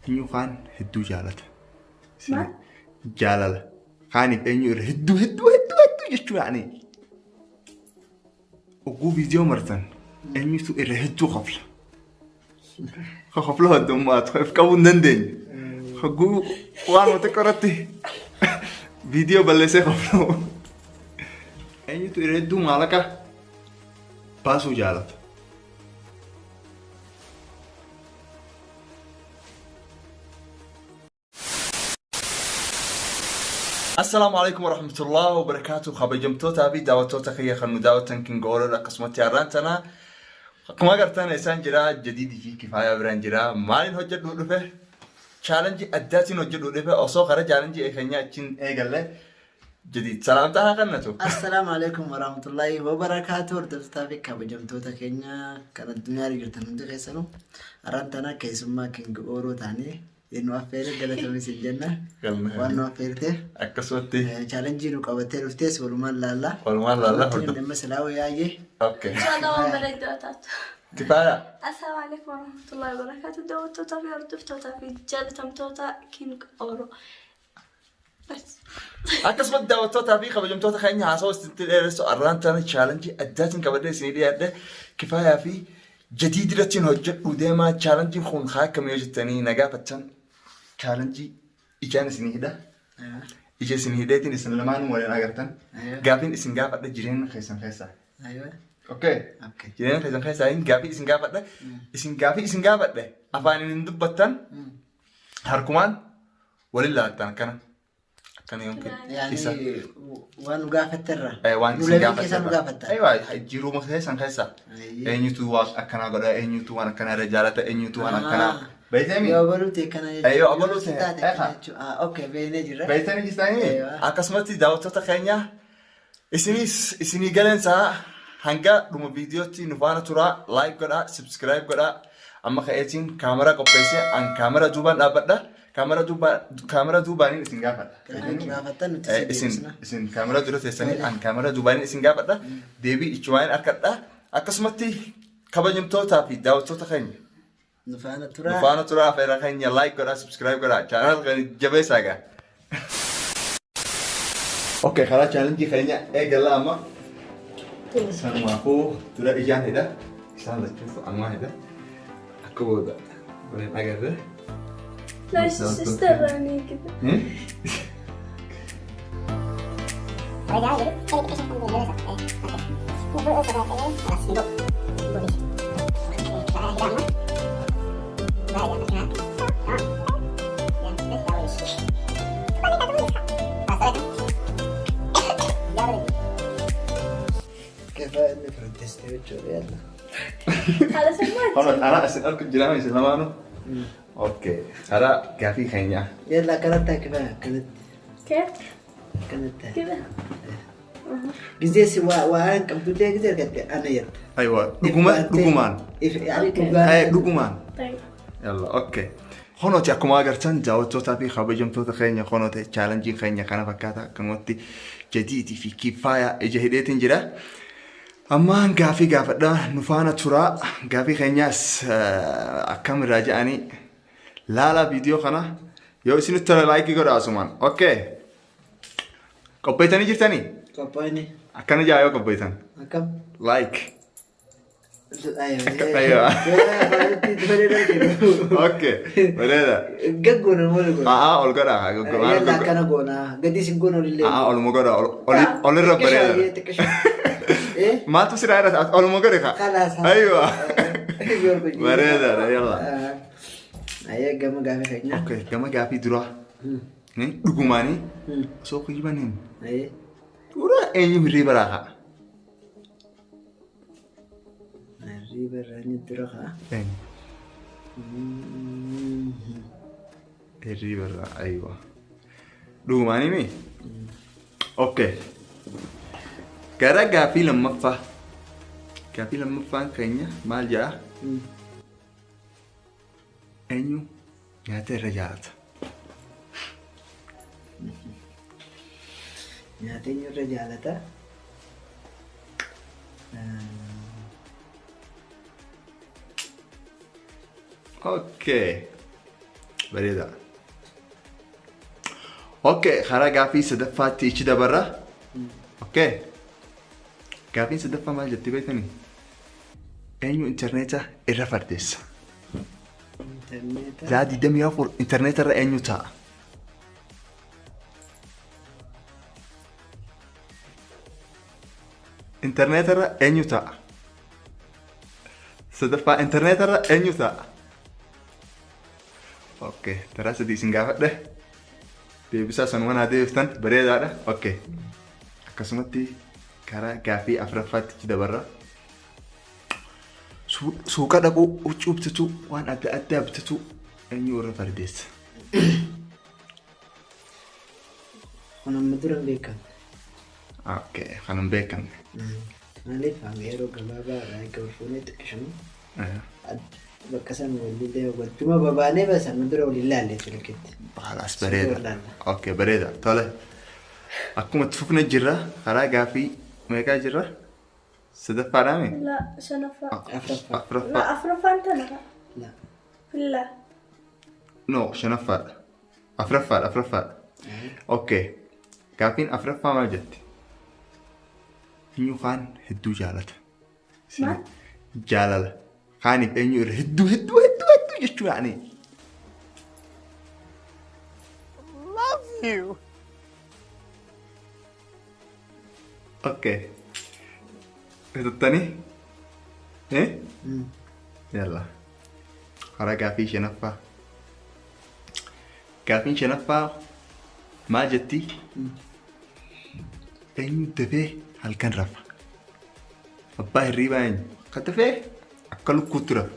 Eenyu kaan hedduu jaalata? Maal? Jaalala. Kaaniif eenyu irra hedduu hedduu hedduu hedduu jechuu yaani. Ogguu viidiyoo martan eenyutu irra hedduu kofla? Kofla heddummaatu if qabuu hin dandeenye. Hogguu waan xiqqoo irratti viidiyoo balleessee koflu. Eenyutu irra hedduu maallaqa baasuu jaalata? Assalaamu alaikum warahmatullahi wabarakatuh. Kabajamtootaa fi daawwattoota kiyya kan nu daawwattan King Oroon akkasumatti har'aan tana akkuma agartan isaan jira Jadiidii fi Kifaayaa biraan jira. Maaliin hojjedhuu dhufe? Chaalenjii addaatiin hojjedhuu dhufe osoo karaa chaalenjii keenyaa achiin eegalle Jadiid salaamtaa haa kennatu. Assalaamu alaikum warahmatullahi wabarakaatu. Hordoftoota fi kabajamtoota keenya kan addunyaa irra jirtan hundi keessanuu har'aan tana keessummaa King Ooroo taanee nu affeere galatoomii sin jenna. Waan nu affeerteef Akkasumatti chaalenjii nu qabattee dhuftees walumaan laalla. Walumaan laalla. Walitti nama silaa wayyaayee. Okay. Inshallah waan bareedduu taatu. Kifaayaa. Assalaamu alaikum warahmatullahi wabarakatuh. Daawwattootaa fi hordoftootaa fi jaalatamtoota King Oro. Akkasumas daawwattootaa fi kabajamtoota keenya haasawaa isinitti dheeressu arraan tana chaalenjii addaatiin qabadhee isinii dhiyaadhe Kifaayaa fi Jadiid irratti hojjedhu deemaa. Chaalenjiin kun haa akkamii yoo jettanii na gaafattan, chaalenjii ijaan isinii hidha. Ija isinii hidheetiin isin lamaanuu waliin agartan. Gaafiin isin gaafadha jireenya keessan keessaa. Okay. Okay. Jireenya keessan keessaa gaafii isin gaafadha. Isin gaafii isin gaafadhe afaaniin hin dubbattan, harkumaan walin laattan akkana. Akkana yookiin Yaani isa. waan nu gaafatterra. Waan Nu isin lameen keessaa nu gaafattan. gaafatta. Aywa, jiruma keessan keessa. Ayyee. Eenyutu waan akkanaa godha, eenyutu waan akkanaa irra jaalata, eenyutu waan akkanaa. Beektanii? Yoo abaluu ta'e kana jechuudha. Yoo abaluu ta'e, taate kana eha. jechuudha. Ah, okay, beeknee jirra. Beektanii jirtanii? Aywa. Akkasumatti daawwattoota keenya isinis isinii galeensaa hanga dhuma viidiyootti nu faana turaa, like godhaa, subscribe godhaa. Amma ka'eetiin kaameraa qopheessee an kaameraa duubaan dhaabbadha. Kaameraa duubaaniin isin gaafadha. Gaaffii nu gaafattan nuti Eh, si isin deebisna. Isin kaameraa dura teessanii an kaameraa duubaaniin isin gaafadha. Deebii ichumaan harkadha. Akkasumatti kabajamtootaa fi daawwattoota keenya Nu faana nu turaa. faana turaa, afeera keenya like godhaa, subscribe godhaa, channel keenya jabeessaa gaa. Okay, karaa chaalenjii keenya eegalla amma. Sanumaafuu dura ijaan hidha. Isaan lachuuf ammaa hidha. Akka booda waliin agarre. My sister Rani كده. Kefa inni furdiste jechuudha yalla. خلاص ما Hono, ana isin arku jira isin lamaanuu. Okay, karaa gaafii keenyaa. Yalla akkanatti haa kifaya akkanatti كيف akkanatti. كده. Gizee si waa waan qabdullee gizee argatte ana jetta. Aywa, dhuguma dhugumaan. If yaani Okay. dhugaan. Dhugumaan. طيب. Yalla, okay. Honooti akkuma agartan daawwattootaa fi kabajamtoota keenya, honooti chaalenjiin keenya kana fakkaata. Akkanumatti Jadiitii fi Kifaayaa ija hidheetiin jira. Ammaan gaafii gaafadha, nu faana turaa. Gaafii keenyaas akkamirraa jedhanii laalaa. Viidiyoo kana yoo isinitti tole like godha asumaan. Okay. Qopheessanii jirtanii? Qophaa'ini. Akkana jaa yoo qopheessan. Akkam? Like. Aywa. Okay. Bareeda. Gaggoona moo goona? A'aa, ol godhaa. Yalla akkana goona. Gadi isin goona olillee. A'aa, oluma godha. Olirra bareeda. Eh? Maaltu siraa irra oluma godhe kaa? Khalaas. Aywa. Bareedaadha, yalla. Ayyee, gama gaafii keenya. Okay, gama gaafii duraa. Dhugumaanii osoo kiyyibaniin Ayyee. dura eenyu hirriiba raakaa? Hirriiba irraa inni dura kaa. Eenyu? Hirriiba irraa, aywa. Dhugumaanii mi? Okay. Gara gaafii lammaffaa. Gaafii lammaffaan keenya maal jedha? Eenyu nyaata irra jaalata? Nyaata eenyu irra jaalata? Okay. Bareeda. Okay, karaa gaaffii sadaffaatti ichi dabarra. Okay. Gaaffiin sadaffaa maal jetti beektanii? Eenyu intarneeta irra fardeessa? Intarneeta. Sa'a 24 intarneeta irra eenyu taa'a? Intarneeta irra eenyu taa'a? Sadaffaa intarneeta irra eenyu taa'a? Okay, taraa sadii isin gaafadhe. Deebisaa sanuma naa deebiftan bareedaadha. Okay. Akkasumatti karaa gaaffii afuraffaatti ichi dabarra. Suuqa dhaquu, huccuu bitatu, waan adda addaa bitatu eenyu irra fardeessa? Kun amma dura hin beekamne. Okay, kan hin beekamne. Maaliif hanga yeroo gabaabaa irraa eega wal fuunee xiqqishuma bakka san walillee wajjuma babaanee bas amma dura wal hin laalle silkitti. Baalaas bareeda. Laalla. Okay, bareeda. Tole. Akkuma itti fufne jirra. Karaa gaaffii meeqaa jirra? Sadaffaadhaami? La shanaffaa. Afraffaa. La Afuraffaa. afuraffaan tana. La. La. No, shanaffaadha. Afuraffaadha, afuraffaadha. Okay. Gaaffiin afuraffaa maal jetti? Eenyu kaan hedduu jaalata? Maal? Jaalala. Kaaniif eenyu irra hedduu hedduu hedduu hedduu jechuu yaani. Love you. Okay. Fitottanii? Eh? Yalla. Karaa gaaffii shanaffaa. Gaaffiin shanaffaa maal jetti? Eenyu dafee halkan rafa? Abbaa hirriibaa eenyu? Akka dafee akka lukkuutti rafa.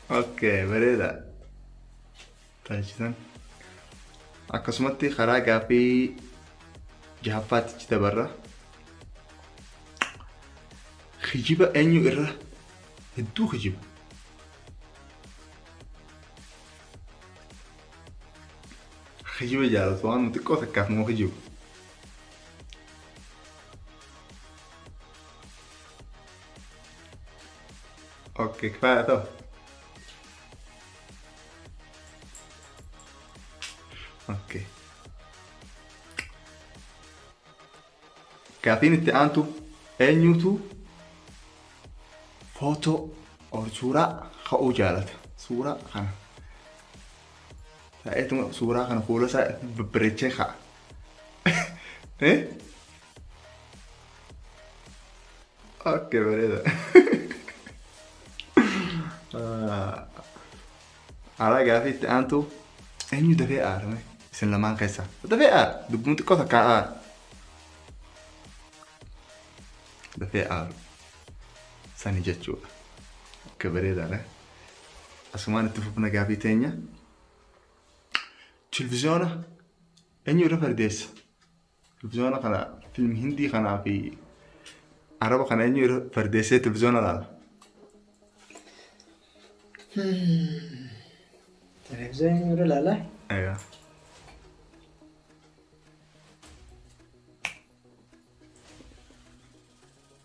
Okay, bareeda. Taasisan. Akkasumatti karaa gaaffii jahaffaatti ichi dabarra. Kijiba eenyu irra hedduu kijiba? Kijiba jaalatu waan xiqqoo takkaaf moo kijibu? Okay, kifaaya ta'u. Okay. Gaaffiin itti aantu eenyutu footoo or suuraa ka'uu jaalata? Suuraa kana. Taa'eetuma suuraa kana fuula isaa babbareechee ka'a. Eh? Okay, bareeda. Haala gaaffii itti aantu eenyu dafee aarame isin lamaan keessaa? Dafee aara dubbuun xiqqoo takkaa aara. Dafee aaru sani jechuudha. Akka bareedaadha. Asumaan itti fufna gaaffii teenya. Televizyoona eenyu irra fardeessa? Televizyoona kana filmi hindii kanaa fi araba kana eenyu irra fardeessee televizyoona laala? Televiziyoona eenyu irra laala? Egaa.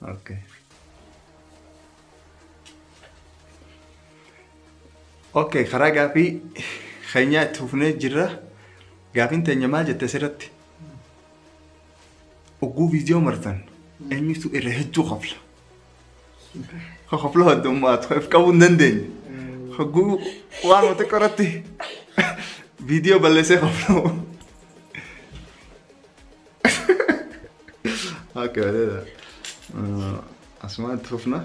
Okay. Okay, karaa gaaffii keenyaa itti fufnee jirra. Gaaffiin teenya maal jette asirratti? Ogguu viidiyoo martan eenyutu irra hedduu kofla? Kofla heddummaatu if qabuu hin dandeenye. Hogguu waan xiqqoo irratti viidiyoo balleessee koflu. Okay, bareeda. Asumaan itti fufna.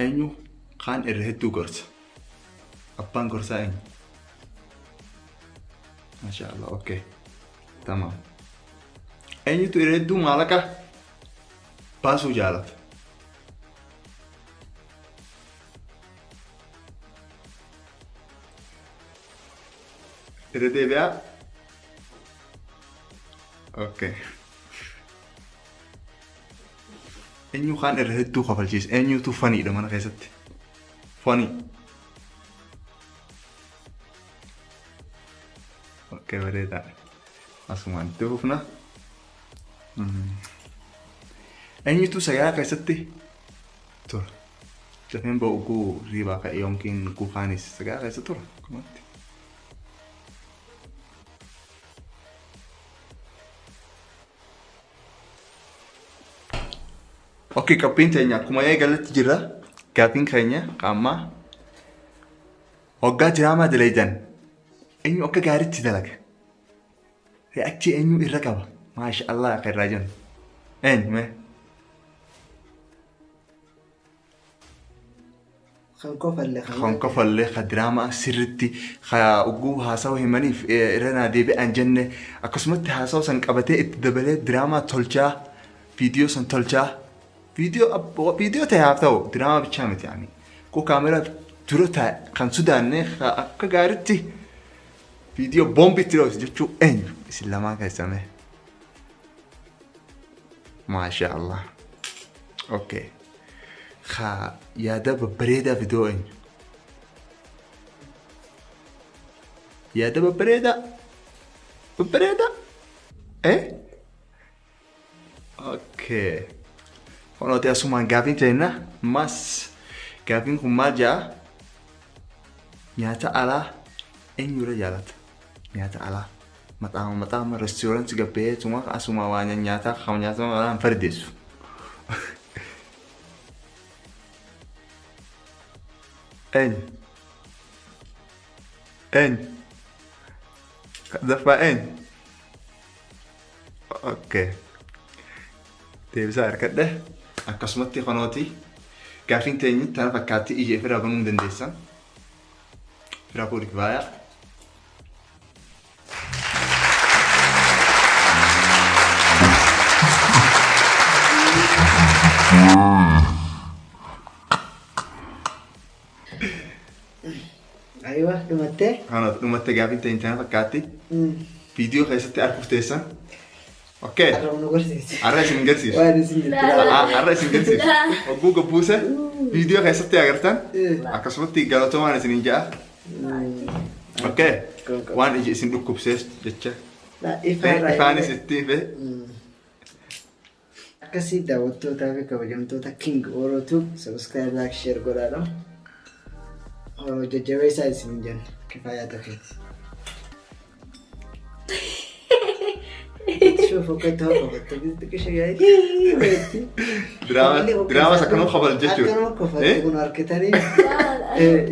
Eenyu kaan irra hedduu gorsa? Abbaan gorsaa eenyu? Masha Allah, okay. Tamam. Eenyutu irra hedduu maallaqa baasuu jaalata? Irra deebi'aa. Okay. Eenyu kaan irra hedduu kofalchiisa? Eenyutu funny dha mana keessatti? Funny. Okay, bareedaadha. Asumaan itti fufna. Eenyutu sagaraa keessatti tura? Dafeen ba'u guu riibaa ka'e yookiin gufaanis sagaraa keessa tura. Akkumatti. Okay, qophiin teenya akkuma eegaletti jira. Gaaffiin keenya ammaa hoggaa diraamaa dalaydan eenyu akka gaariitti dalaga? React eenyu irra qaba? Maasha Allah akka irraa jennu. Eenyu mee? Kan kofalle kan. Kan kofallee ka diraamaa sirritti ka ugguu haasawa himaniif irra naa deebi'an jenne, akkasumatti haasawa san qabatee itti dabalee diraamaa tolchaa, viidiyoo san tolchaa, viidiyoo ta'e haa ta'u, diraamaa bichaa miti, yaani koo kaameraa dura taa'e kan sodaanne ka akka gaaritti viidiyoo boombii itti dhooftu jechuu, eenyu isin lamaan keessaa mee? Maasha Allah. Okay. Ka yaada babbareedaa fidoo eenyu? Yaada babbareedaa. Babbareedaa. Eh? Okay. Kunooti asumaan gaafiin teenna. Mas gaafiin kun maal jedha? Nyaata alaa eenyurra jaalata? Nyaata alaa. Maxaama maxaama restaurantii gabbeetuma asuma waa nyaataa kan nyaata alaa hin fardeessu. Eenyu? Eenyu? Sadaffaa eenyu? Okay. Deebisaa harkadhe. Akkasumatti kunooti gaafiin teenyu tana fakkaatti, ija ifirraa banuu hin dandeessan. Firaa fuudhi, Kifaayaa. Aywa, dhumattee? Kunooti dhumatte, gaafiin teenyu tana fakkaatti. Viidiyoo keessatti arguuf teessan. Okay. Har'a nu garsiisi. Har'a isin garsiisu. Waan isin jettu. Har'a isin garsiisu. Hogguu gabbuuse viidiyoo keessatti agartan, akkasumatti galatoomaan isiniin ja'a. Okay. Waan iji isin dhukkubseef jecha. Ifaanis itti ife. Akkasii daawwattootaa fi kabajamtoota King Oro Tube, subscribe, like, share godhaadha. Oro jajjabeessaa isin jenna. Kifaayaa tokkeeti. Shuf akka itti hordofatu xiqqisha yaa'ii. Diraamas akkanuma kafal jechuudha. Akkanuma kafalti kun harkitanii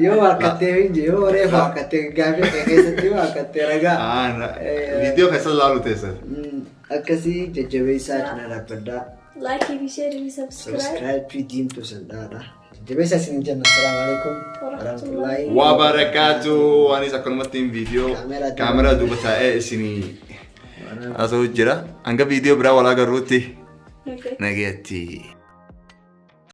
yoo harkattee hin jiru, yoo reefu harkattee gaafii kee keessatti yoo harkattee ragaa. Viidiyoo keessa laalu teessan. Akkasii jajjabeessaa, cina dhaabbadhaa. Like fi share fi subscribe. Subscribe diimtuu san dhaadha. Jajjabeessaa isin jenna. Assalaamu alaikum warahmatullahi Waa barakaatu. Anis akkanumatti viidiyoo Kaameraa duuba. Kaameraa duuba taa'ee isinii haasa'u jira. Hanga viidiyoo biraa wal agarruutti Okay. nagaatti.